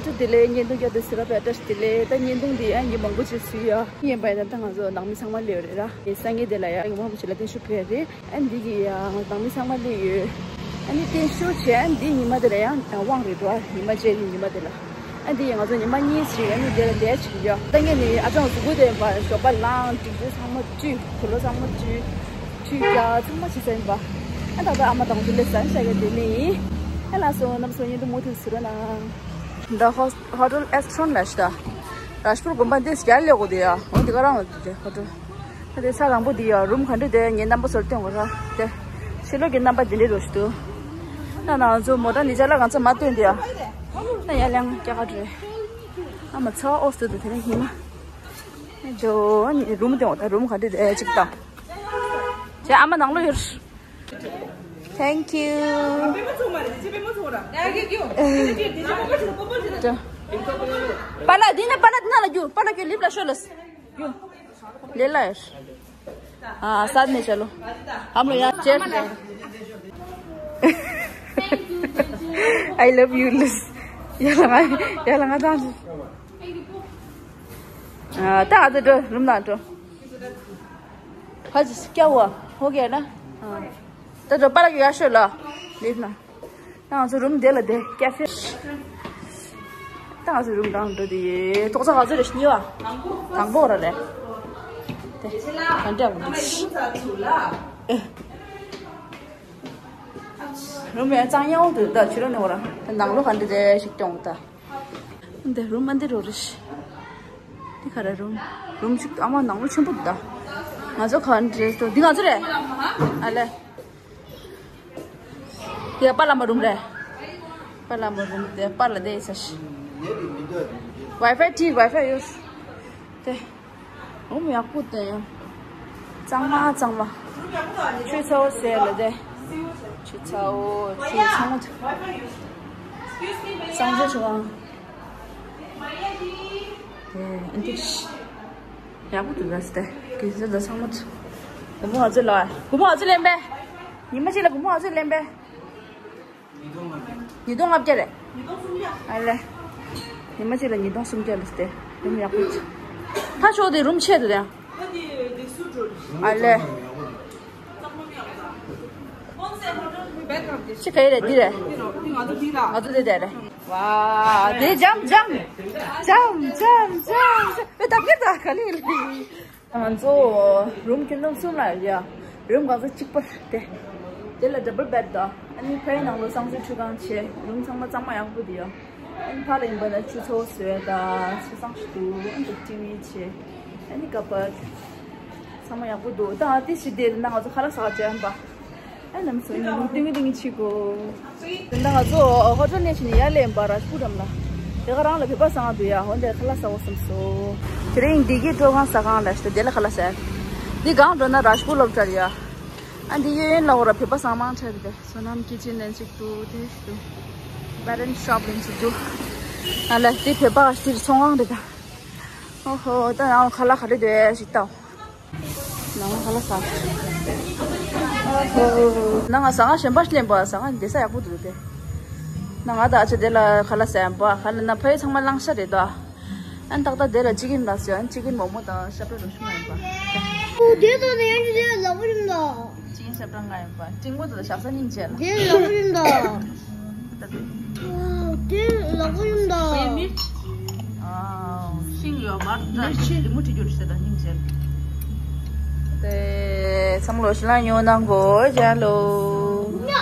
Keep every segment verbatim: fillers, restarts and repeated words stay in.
ཚོ་དེ་ལས་བརྙན་ཐུང་བརྒྱབ་དུས་ཟེར་བ་བཀྲ་ཤིས་བདེ་ལེགས། ད་བརྙན་ཐུང་འདི་ཨ་ནི་མང་པོ་ཅིག་བཟོས་ཡོད། ཡིན་པ་ཡིན་ན་ད་ང་ཚོ་ནང་མི་ཚང་མ་སླེབས་རེད་ར། ཨེ་སང་ཉིན་དེ་ལ་ཡ་ཨ་ནི་མང་པོ་ཅིག་ལ་བརྟན་བཞུགས་ཕུལ་ཡ་རེད། ཨ་ནི་འདི་གི་ཡ་ནང་མི་ཚང་མ་སླེབས་ཡོད། ཨ་ནི་བརྟན་བཞུགས་བྱས། ཨ་ནི་འདི་ཉི་མ་དེ་ལ་ཡང་དབང་རེད་འགྲོ། ཉི་མ་བཅས་ནི་ཉི་མ་དེ་ལ། ཨ་འདི་ཡ་ང་ཚོ་ཉི་མ་གཉིས་ཞིག་ཨ་ནི་དེ་ལ་བསྡད་ཅིག་ཡོད། ད་ངས་ནི་ཨ་ཅང་གཟུགས་པོ་དེ་ཡིན་པ་ཞོགས་པ་ལངས། སྒྲིག་འཛུགས་ཚང་མ་བཀྲུས། དུག་ལོག་ཚང་མ་བཀྲུས། ཆུ་རྒྱག་ཚང་མ་བྱས་ཚར་ཡིན་པ། ཨ་ད་ད་ཨ་མ་དང་དུ་ལས་ཟན་བྱ་གི་དེ་ནི་ཡིན། ཨ་ལགས་སོ། རྣམ་པ་ཚོ་བརྙན་ཐུང་མུ་མཐུད་གཟིགས་རོགས་གནང་། འདི་ཧོ་ཧོ་ཊེལ་ཨེ་སི་ཊོན་ལ་ཤི་ད། རཱཇ་པུར་དགོན་པ་འདི་རྒྱ་ལས་གོ་དེ་ཡ། འོ་འདི་ག་རང་འོ་དེ་ཧོ་ཊེལ། ཨ་དེ་ས་དང་པོ་འདི་ཡ་རུམ་ག་འདྲ་དེ་ངའི་རྣམ་པ་ཚོར་སྟོན་གོ་ར། དེ་ཕྱི་ལོགས་ཀྱི་རྣམ་པ་འདི་འདྲ་རོ་ཞིག་འདུག་ད་ང་ཚོ་མོ་ཊ་འདི་ཅ་ལག་གང་ཚ་མ་སྟོན་དེ་ཡ། ད་ཡ་ལང་སྐྱ་ག་འདྲ། ཨ་མ་ཚ་བ་ཨོ་སྟོད་དུ་དེ་རིང་ཉི་མ། ཇོ་ནི་རུམ་དེ་འོ་ད་རུམ་ག་འདྲ་དེ་གཅིག་དང་། ཅེ་ཨ་མ་ནང་ལོགས་ཡོད། Thank you. པཱ་ལགས་འདི་ནས་པཱ་ལགས་འདི་ན་ལ་རྒྱུ། པཱ་ལགས་ཀྱི་ལིབ་ལ་ཤོར་ལ། རྒྱུ། ལེ་ལ་ཡོད། ཨ་སར་ནས་ཆ་ལོ། ཨ་མ་ལོ་ཡ་ཅེར། I love you, Liz. ཡ་ལ་ང་ཡ་ལ་ང་དང་། ཨ་ད་ཨ་ད་འགྲོ་རུམ་ནང་འགྲོ། ཕ་ཇི་སྐྱ་བོ་ཧོ་གེ་ན། ད་འགྲོ་པཱ་ལགས་ཀྱི་ཡ་ཤོད་ལ། ལིབ་ན། ད་ང་ཚོ་རུམ་དེ་ལ་བསྡད་ཀ་ཧྥེ། ད་ང་ཚོ་རུམ་གང་འགྲོ་དེ་ཐོག་ཚ་ག་ཚོད་རེ་ཉི་བ། དང་པོ་ར་རེད། དེ་ག་འདྲ་བ་འདུག་ཨེ། རུམ་ཡང་གཙང་ཡང་འོང་དུ་ད་ཕྱི་ལོགས་ནས་འོ་ར། ད་ནང་ལོགས་ག་འདྲ་རེ་ཞིག་སྐྱོང་ད། འདི་རུམ་མ་འདི་རོ་རེ་ཤི། འདི་ག་ར་རུམ། རུམ་ཞིག་ཨ་མ་ནང་ལོགས་ཆེན་པོ་འདུག་ད། ང་ཚོ་ག་འདྲ་རེད་དོ། འདི་ང་ཚོ་རེད། ཨ་ལེ། འདི་པཱ་ལགས་མ་རུམ་རེད། པཱ་ལགས་མ་རུམ་དེ་པཱ་ལགས་དེ་ཡིན་ས་ཤི། ཝའི་ཕའི་ཏི་ཝའི་ཕའི་ཡོད། དེ། འོ་མ་ཡག་པོ་དེ་ཡང་། གཙང་མ་གཙང་མ། ཆུ་ཚ་བོ་ཟེར་ལ་དེ། ཆུ་ཚ་བོ་ཆུ་ཚང་མ། གཙང་ཆུ་ཆུ་བ། དེ་ཨིན་ཏི། ཡག་པོ་འདུག་ད་སྟེ། གི་ཟེར་ད་ཚང་མ་ཚུ། སྒོར་མོ་ཨ་ཙི་ལ། སྒོར་མོ་ཨ་ཙི་ལེན་པས། ཉི་མ་གཅིག་ལ་སྒོར་མོ་ཨ་ཙི་ལེན་པས། ཉིས་སྟོང་ལྔ་བརྒྱ་རེད། ཨ་ལེ། ཉི་མ་གཅིག་ལ་ཉིས་སྟོང་སུམ་བརྒྱ་ལ་སྟེ། རུམ་ཡག་པོ་ཚུ། ཕ་ཤོག་དེ་རུམ་ཆེ་འདུག་ད། ཨ་ལེ། ཅི་ག་ཡི་རེད་འདི་རེད། ང་ཚོ་འདི་རེད། ང་ཚོ་འདི་དེ་རེད། ཝ། དེ་འཇམ་འཇམ། འཇམ་འཇམ་འཇམ་འཇམ། ཨེ་ད་གིར་ད་ག་ལི་ལི། ང་ཚོ་རུམ་ཁྱོན་བསྡོམས་གསུམ་ལ་ཡོད་ཡ། རུམ་གང་ཚོད་གཅིག་པ་རེད་དེ། དེ་ལ་ཌབ་བལ་བེད་དང་། ཨ་ནི་ཕའི་ནང་ལོ་གསང་སྤྱོད་ཁྲུས་ཁང་བྱས། རུམ་ཚང་མ་གཙང་མ་ཡག་པོ་དེ་ཡོད། ཨ་ནི་ཕ་ལ་ཡིན་པ་ན་ཆུ་ཚོད་བཟོས་དང་ཆུ་གཙང་ཞིག་འདུག་ཨ་ནི་ཊི་ཝི་བྱས། ཨ་ནི་ཀ་པར་ཚང་མ་ཡག་པོ་འདུག་ད་ཨ་ཏི་ཞིག་དེ་ན་ང་ཚོ་ཁ་ལག་ཟ་བྱས་ཡིན་པ། ཨ་ནམ་སོ་ཉིན་མོ་ཏིང་ཏིང་ཆི་གོ། དེ་འདྲ་ང་ཚོ་ཧོ་ཊེལ་ནས་ཕྱིན་ནས་ཡར་སླེབས་པ་རཱཇ་པུར་འགྲམ་ལ། དེ་ག་རང་ལ་བོད་པ་ཟ་ཁང་འདུག་ཡ། འོ་འདིར་ཁ་ལག་ཟ་འོ་བསམ་སོང་། དེ་རིང་འདི་གི་སྤྲོ་ཁང་ཟ་ཁང་ལ་ཞིག་དེ་ལ་ཁ་ལག་ཟ། འདི་གང་འགྲོ་ན་རཱཇ་པུར་སློབ་གྲྭ་རེད་ཡ། ཨ་འདི་གཡས་གཡོན་ལ་འོ་ར་བོད་པ་ཚང་མ་འཁྲིས་དེ། བསོད་ནམས་ཀི་ཅན་ལན་ཅིག་འདུག་དེ་ཞིག་འདུག་པེ་རེན་ཊི་ཤོབ་ལན་ཅིག་འདུག་ཨ་ལ་དེ་བོད་པ་ཞིག་ཚོང་ཁང་རེད་ད། ཨོ་ཧོ། ད་ཡང་ཁ་ལག་ག་རེ་འདུག་ཞིག་ལྟ། ནང་ཁ་ལག་ཟ། ནང་ང་ཟ་ཁང་གཞན་པ་ཞིག་ལེན་པ། ཟ་ཁང་བསྡད་ས་ཡག་པོ་འདུག་དེ། ནང་ང་ད་ཨ་ཅེ་དེ་ལ་ཁ་ལག་ཟ་ཡང་པ། ཁ་ལག་ན་ཕའི་ཚང་མ་བླངས་ཤ་རེད་དོ། ཨན་ཏག་ཏག་དེ་ལ་ཅི་ཀིན་ལ་ཟ་ཡང་ཅི་ཀིན་མོ་མོ་དང་ཤ་བྲ་རོ་ཤུ་མ་ཡིན་པ། ཨོ་དེ་ད་ནི་ཡང་ཅི་དེ་ལ་བུ་ཡིན་ད། ཅི་ཀིན་ཤ་བྲ་ང་ཡིན་པ། ཀྲིང་མོ་དང་ཞག་ས་སྙིང་རྗེ་ལ། དེ་ལ་བུ་ཡིན་ད། ཨོ་དེ་ལ་བུ་ཡིན་ད། ཤིང་ཡོད་མར་ད་ལི་མུ་ཁྲི་རྒྱུ་ཟེར་ད་སྙིང་རྗེ། དེ་ཚང་མ་ལོ་ཤི་ལ་ཉོ་ནང་གོ་ཇ་ལོ། ཉོ།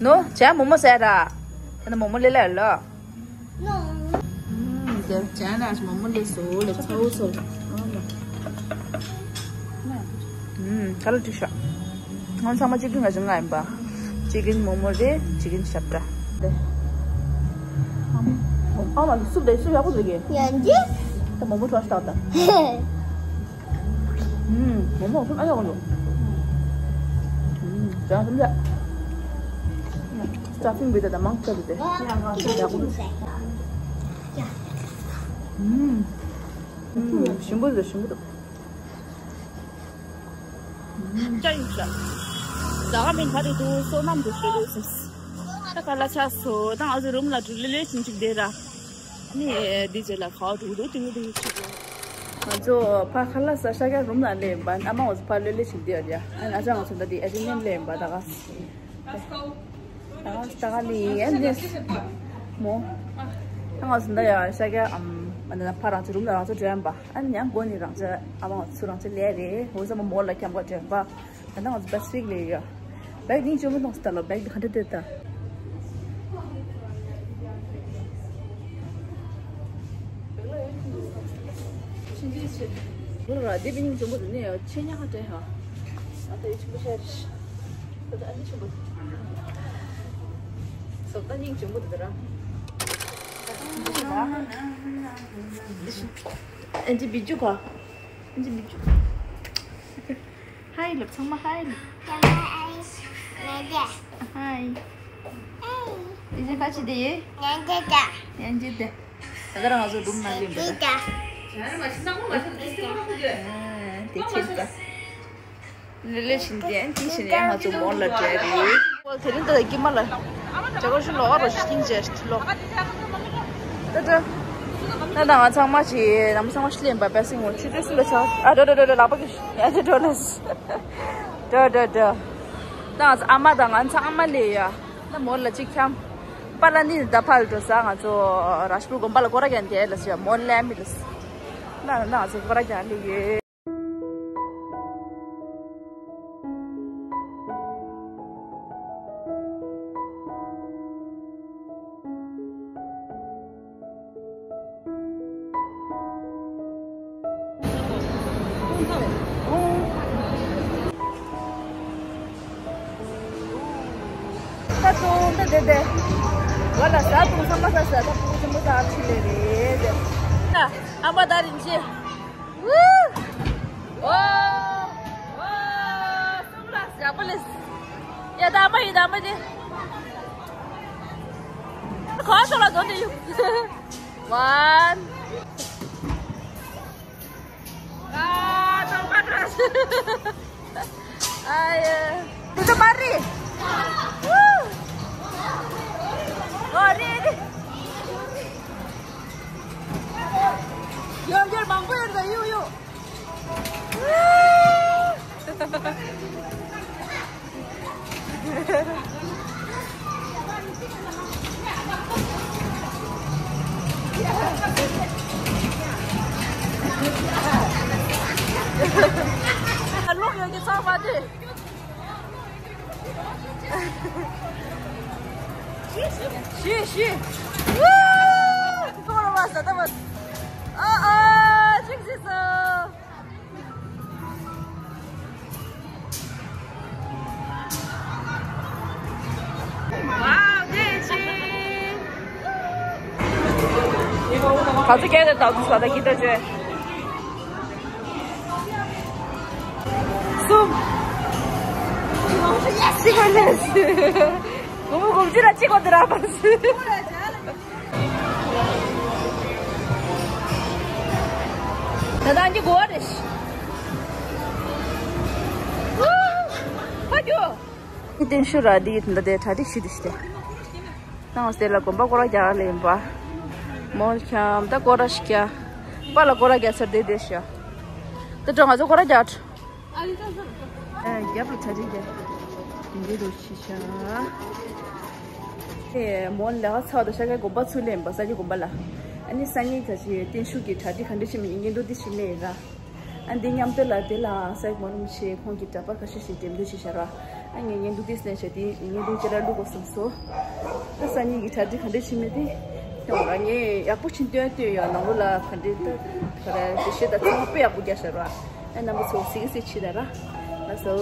ནོ་ཇ་མོ་མོ་ཟེར་ར། ད་ནི་མོ་མོ་ལེ་ལེ་ལོ། ནོ། ཨུམ། དེ་ཇ་ན་མོ་མོ་ལེ་སོ་ལེ་ཚོ་སོ། ཨུམ། ག་ལ་ཏི་ཤ། ང་ཚང་མ་ཅི་ཀིན་ག་ཅི་ང་ཡིན་པ། ཅི་ཀིན་མོ་མོ་རེད། ཅི་ཀིན་ཤ་བྲ་རེད། ཨ་མ་སུབ་དེ་སུབ་ཡག་པོ་འདུག་གི། ཡང་ཅི། ད་མོ་མོ་ཁྲོ་ཤ་བཏགས་ད། ཨུམ། མོ་མོ་སུབ་ཨ་ཡག་པོ་འདུག་ཨུམ། ཅང་སུབ་ཡ། ས་ཕིང་བི་ད་ད་མང་ཆེ་བི་དེ། ཡག་པོ་འདུག་ཨུམ། ཨུམ། ཞིམ་པོ་འདུག་ཞིམ་པོ་འདུག་ཅ་ཡིན་ཤག་ཟ་ག་མིན་ག་རེ་འདུག་བསོད་ནམས་འདུག་ཞེས་འདུག་ཟེར། ད་ག་ལ་ཆགས་སོ། ད་ང་ཚོ་རུམ་ལ་འགྲོ་ལེ་ལེ་བྱིན་ཅིག་བསྡད་ར། ནི་འདི་རྗེས་ལ་ཁ་བ་འདུག་འདུག་ཏིང་ཏིང་ཅིག་ང་ཚོ་ཕ་ཁ་ལག་ཟ་ཤ་ཀ་རུམ་ལ་སླེབས་པ། ཨ་མ་ང་ཚོ་ཕ་ལོས་ལས་བྱེད་དེ་ཡོད་ཡ། ཨ་ན་ཅག་ང་ཚོ་ད་དེ་ཨེ་ཅི་ནེམ་སླེབས་པ་ད་ག་ད་ག་ད་ག་ལི་ཡན་ནེ་མོ། ད་ང་ཚོ་ད་ཡ་ཤ་ཀ་ཨམ་ཨ་ན་ཕ་རང་ཚོ་རུམ་ལ་རང་ཚོ་འགྲོ་ཡན་པ། ཨ་ནི་ཡང་སྒོ་ནི་རང་ཚོ་ཨ་མ་ང་ཚོ་རང་ཚོ་ལས་རེད། འོ་ས་མ་མོ་ལ་འཁྱམ་ག་འགྲོ་ཡན་པ། ད་ནང་ང་ཚོ་པ་སི་ཕིག་ལ་ཡོད། བེག་སྙིང་རྗེ་མོ་གཏོང་སྟེ་ལོ། བེག་འདི་ག་འདྲ་འདུག་ད། ལོ་ར་འདི་བེག་སྙིང་རྗེ་མོ་འདུག་ནས་ཆེ་ཉག་ག་དྲན་ཧ། ཨ་ད་ཡོད་ཆེན་པོ་ཤར། ད་ད་ཨ་ནི་ཆེན་པོ་འདུག་སོ་ད་སྙིང་རྗེ་མོ་འདུག་ད་ར། ཨན་ཅི་བི་ཇུ་ག་ཨན་ཅི་བི་ཇུ། ཧའི་ལབ། ཚང་མ་ཧའི་ལབ། ཚང་མ་ཧའི། ཧའི། ཨི་ཟེ་ཁ་ཆི་དེ་ཡེ། ཡན་ཅི་དེ། ཡན་ཅི་དེ། ད་ལྟ་རང་ང་ཚོ་རུམ་ནང་སླེབས་འདུག་ད། ཨ་དེ་ཆེ་ད། ལེ་ལེ་བཞིན་དེ་ཨན་ཅི་བཞིན་ཡང་ང་ཚོ་མོལ་ལ་འགྲོ་རེད། དེ་རིང་ད་ལྟ་སྐྱིད་མ་ལ། ཇ་གར་ཞུ་ལོག་རོ་ཞིག་ཅིང་ཇེ་ལོག་ད་ད། ད་ད་ང་ཚང་མ་ཅི་ནམ་ཚང་མ་ཤི་ལེན་པ་པེ་སིང་ངོ་ཆུ་ཏོ་སུ་ལ་ཆ། ཨ་ད་ད་ད་ད་ལག་པ་གི་ཡ་ཅི་འགྲོ་ལ། ད་ད་ད། ད་ང་ཚོ་ཨ་མ་དང་ང་ཚང་ཨ་མ་ལེ་ཡ། ད་མོ་ལ་ཅིག་འཁྱམ། པ་ལ་ནི་ད་ཕར་འགྲོ་ས། ང་ཚོ་རཱཇ་པུར་དགོན་པ་ལ་སྐོར་ར་རྒྱག་འདི་ལ་ཟེར་མོ་ལེ་མི་ལ། ད་ད་ང་ཚོ་སྐོར་ར་རྒྱག་ལེ་ཡོད། ད་དུང་ད་དེ་དེ། ང་ལ་ཟ་དུང་ས་མ་ཟ་ཟ་ད་ཕྲུ་གུ་ཆེན་པོ་ད་ཨ་ཕྱི་ལེ་རེད་དེ། ད་ཨ་མ་ད་རིན་ཆེ། ཝུ། ཝ། ཝ། སུ་ལ་ཟ་པ་ལེ། ཡ་ད་ཨ་མ་ཡི་ད་ཨ་མ་དེ། ཁོ་ཚོ་ལ་དོན་དེ་ཡུ། ཝན། ཨ་ཡེ། དེ་ཚོ་མ་རེད། ཨོ་རེད་རེད། ཡོ་ཡོ་མང་པོ་ཡོད་རེད་ཡོ་ཡོ། ལོག་ཡོད་ཀྱི་ཚང་མ་དེ། ཤི་ཤི། ཁོ་ར་བ་ས་ད་བ། ཨ་ཨ་ཅིག་ཅིག་སོ། ཝའོ་དེ་ཅི། ད་ཚོ་སྐད་དེ་ད་ཚོ་ས་ད་གི་ད་ཅེ། གསུམ། གཅིག་པ་ལས། གོང་མོ་གོམ་ཅི་ལ་གཅིག་པ་དེ་ར་པ་སི། ད་ད་ཨང་ཀི་གོ་བ་རེད། ཧ་ཀྱོ། ཏིན་ཤུ་ར་དི་ད་དེ་གྲ་སྒྲིག་ཞུ་དི་ཤི་དེ། ནང་སྟེ་ལ་དགོན་པ་སྐོར་ར་རྒྱག་ལེ་ཡིན་པ། མོལ་འཁྱམ་ད་སྐོར་ར་ཞིག་རྒྱག་པ་ལ་སྐོར་ར་རྒྱག་ཚར་དེ་དེ་ཤ། ད་ད་ང་ཚོ་སྐོར་ར་རྒྱག་ཨ་རྒྱབ་ལ་ཚ་ཅིག་རྒྱབ། འདི་རུ་ཤི་ཤ། ཨེ་མོལ་ལ་ཚ་བ་ད་ཤ་ཀའི་དགོན་པ་ཚུར་ལེན་པ་ས་ཀྱི་དགོན་པ་ལ། ཨ་ནི་སང་ཉིན་ཁ་ཤས་ཏིན་ཤུ་གི་གྲ་སྒྲིག་ག་འདྲ་བྱེད་མིན་ཡིན་འདུག་དེ་ཞིག་ལེན་ར། ཨ་འདི་མཉམ་དུ་ལ་དེ་ལ་སའི་མོ་རུམ་ཆེ་ཁོང་གི་འདྲ་པར་ཁ་ཤས་ཤིག་འགྲེམས་སྟོན་བྱེད་བཞག་ར། ཨ་ངས་བརྙན་ཐུང་ཏིས་ལེན་བྱས་ཏེ་བརྙན་ཐུང་ཅི་ར་བླུག་དགོས་བསམ་སོང་། ད་སང་ཉིན་གྱི་གྲ་སྒྲིག་ག་འདྲ་བྱེད་མིན་དེ་ཁྱོད་རང་ངས་ཡག་པོ་ཕྱིན་སྟོན་སྟོན་ཡོད་ནང་ལོ་ལ་ག་འདྲ་ད་ག་རེ་དེ་ཤེས་ད་ཚང་མ་དཔེ་ཡག་པོ་རྒྱག་བཞག་ར། ཨ་རྣམ་པ་ཚོ་གཟིགས་གཟིགས་བྱེད་ད་ར། ལགས་སོ།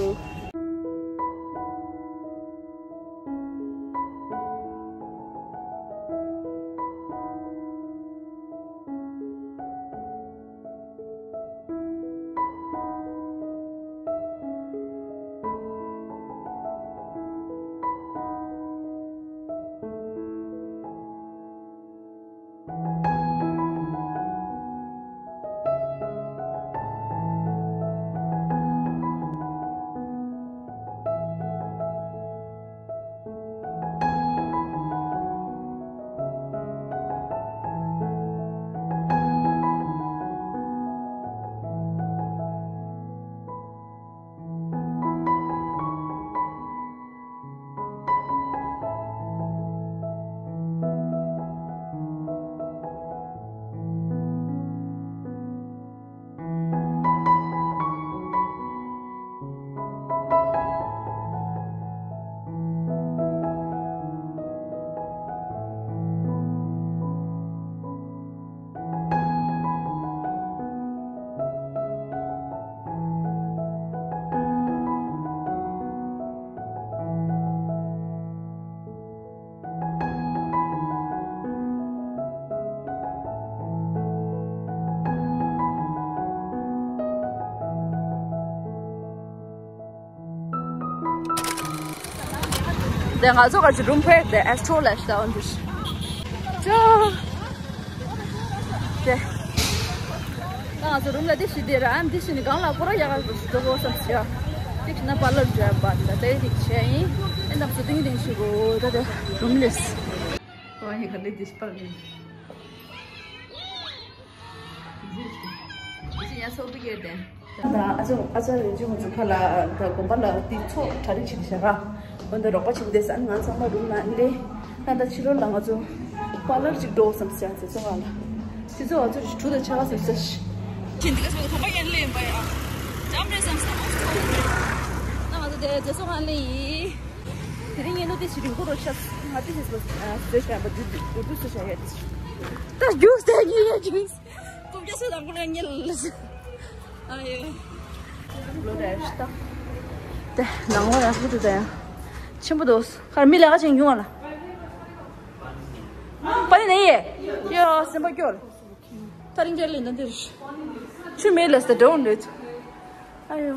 དེ་ང་ཚོ་ག་ཅི་རུམ་ཕེག་དེ་ཨེ་སི་ཊོར་ལ་ཤི་ད་འོན་ཏུ་ཤི། ཅོ། དེ། ད་ང་ཚོ་རུམ་ལ་དེ་ཤི་དེ་ར་ཨན་དེ་ཤི་ནི་གང་ལ་ཁོ་ར་ཡག་ག་གོ་ཤི་དོ་གོ་བསམ་ཤི་ཡ། དེ་ཤི་ན་པར་ལར་འཇོ་ཡ་པ་དེ་ད་དེ་རིག་ཆེ་ཡིན། ཨེ་ནམ་སུ་ཏིང་ཏིང་ཤི་གོ་ད་དེ་རུམ་ལེས། ཁོ་ཡི་ག་ལེ་དེ་ཤི་པར་ལེ། ཡ་སོ་བི་ཡོད་དེ། ད་ཨ་ཅག་ཨ་ཅག་རིན་ཆེན་ཁོང་ཚོ་ཁ་ལ་ད་དགོན་པ་ལ་དེ་ཚོ་གྲ་སྒྲིག་བྱེད་དེ་བཞག་ར། འོན་ཏེ་རོགས་པ་བྱེད་དེ་ས་ང་ཚང་མ་རུམ་ན་ལེ། ད་ད་ཕྱི་ལོགས་ལ་ང་ཚོ་པར་ལར་ཅིག་འགྲོ་བསམ་སི་ཡང་ཚེ་ཚོ་ང་ལ། དེ་ཚོ་ང་ཚོ་གྲུ་དང་ཆ་ག་བསམ་སི། ཁྱེད་འདི་ག་སོ་དགོན་པ་ཡན་ལེ་ཡིན་པ་ཡ། འཇམ་རེད་བསམ་སི་ང་ཚོ་ཐོག་ཡིན་པ་ཡ། ད་ང་ཚོ་དེ་ཚེ་ཚོ་ང་ལེ་ཡིན། དེ་རིང་ངས་ནོ་དེ་ཞིག་རིང་པོ་རོ་ཆགས་ང་དེ་ཞིག་སོ་ཟེར་བྱ་བ་དུ་དུ་དུ་སོ་བྱ་ཡ་དེ་ཞིག་ད་རྒྱུགས་ཟེར་ཉེ་ཡ་རྒྱུགས། ཀུམ་རྒྱ་སོ་དང་པོ་ལ་ཉེ་ལ་ཨ་ཡོ། ལོ་རེ་ཤི་ད། དེ་ནང་ལོ་ཡ་ཧུ་དུ་ད་ཡ། ཆེན་པོ་དོ། ཁར་མི་ལ་ཁ་ཆེན་ཡོང་བ་ལ། པ་ནི་ནི་ཡེ། ཡ་སེམས་པ་སྐྱོ་ལ། ཐ་རིང་ཅར་ལེན་དང་དེར། ཆུ་མེད་ལ་སྟེ་འགྲོ་འདོད། ཨ་ཡོ།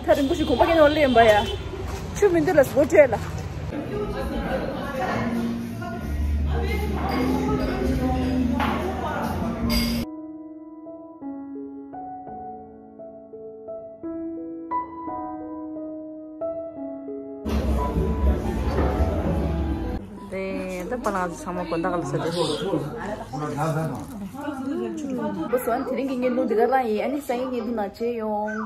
ཐ་རིང་པོ་ཞིག་གོམ་པ་ཀེ་ནོ་ལེན་པ་ཡ། ཆུ་མི་འདུག་ལ་སྒོ་བྲལ་ལ། དེ་ད་པ་ལང་ཚང་མ་དགོན་བདག་ལ་ཟེར་དེ། བུ་སོན་དེ་རིང་གི་བརྙན་ཐུང་འདི་ག་རང་ཡིན། ཨ་ནི་སང་ཉིན་བརྙན་ཐུང་ནང་མཇལ་ཡོང་།